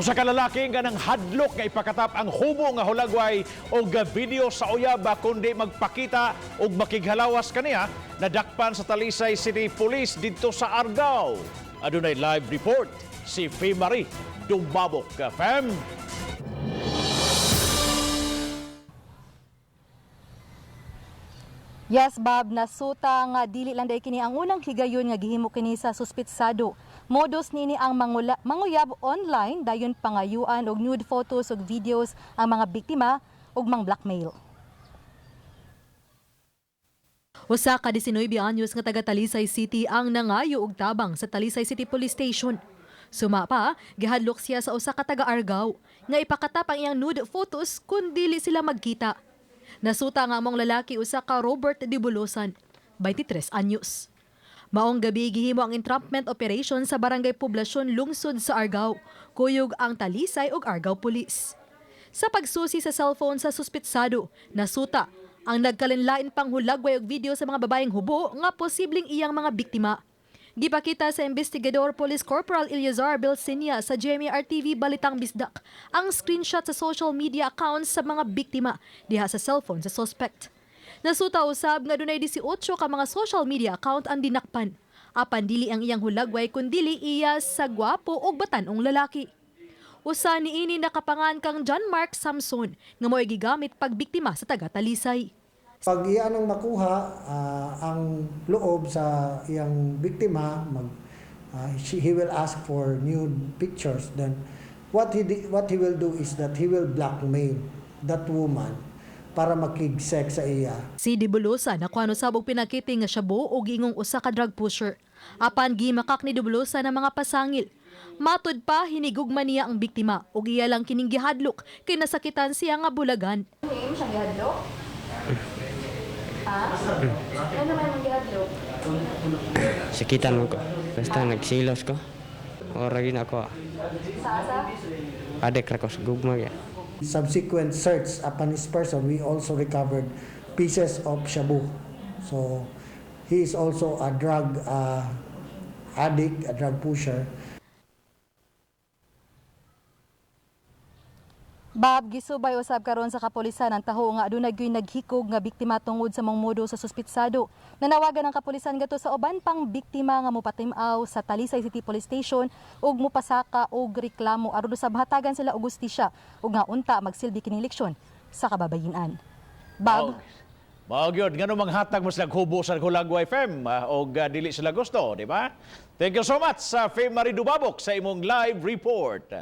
Usa ka lalaki nga nang hadlok nga ipakatap ang hubo nga hulagway og video sa uyab kundi magpakita og makighalawas kaniya, nadakpan sa Talisay City Police didto sa Argao. Adunay live report si Fe Marie Dumabok. Fem. Yes, Bob, nasuta nga dili lang dahil kini ang unang higayon nga gihimo kini sa suspitsado. Modus nini ang manguyab online dayon pangayuan og nude photos ug videos ang mga biktima ug mang blackmail. Usa ka 19 anyos nga taga Talisay City ang nangayo og tabang sa Talisay City Police Station. Suma pa, gihadlok siya sa usa ka taga Argao nga ipakatap ang iyang nude photos kun dili sila magkita. Nasuta nga among lalaki usa ka Robert Dibulusan, 23 anyos. Maong gabi gihimo ang entrapment operation sa Barangay Poblasyon, lungsod sa Argao. Kuyog ang Talisay ug Argao Police. Sa pagsusi sa cellphone sa suspitsado, nasuta ang nagkalinlain pang hulagway og video sa mga babaeng hubo nga posibleng iyang mga biktima. Gipakita sa investigador Police Corporal Eleazar Belsinia sa GMA RTV Balitang Bisdak ang screenshot sa social media accounts sa mga biktima diha sa cellphone sa suspect. Nasuta usab nga dunay 18 ka mga social media account ang dinakpan. Apan dili ang iyang hulagway kundili iya sa gwapo og batan-ong lalaki. Usa niini nakapangan kang John Mark Samson nga mo'y gigamit pagbiktima sa taga Talisay. Pag iya nang makuha ang loob sa iyang biktima, he will ask for nude pictures. Then what he will do is that he will blackmail that woman para makig-sex sa iya. Si Dibulusa nakuha usab og pinakiti nga shabu og giingong usa ka drug pusher. Apan gimakak ni Dibulusa ng mga pasangil. Matud pa, hinigugma niya ang biktima ug iya lang kining gihadlok kay nasakitan siya nga bulagan. Name siyang gihadlok? Ha? Ano naman ang gihadlok? Sakitan man ko. Basta nagsilos ko. Ora gin ako. Sa asa? Adek ra ko sa gugma gyud. Subsequent search upon his person, we also recovered pieces of shabu. So he is also a drug addict, a drug pusher. Bob, gisubay usab karon sa kapulisan ang taho nga adunay gyud naghikog nga biktima tungod sa mong modo sa suspitsado. Nanawagan ang kapulisan gato sa uban pang biktima nga mopatim-aw sa Talisay City Police Station ug mopasaka og reklamo aron usab hatagan sila og hustisya ug nga unta magsilbi kining leksyon sa kababayen-an. Bob. Mao gyud, ngano manghatag mo sila hubo sa Hulagway, Fem, og dili sila gusto, di ba? Thank you so much sa Fe Marie Dubabok sa imong live report.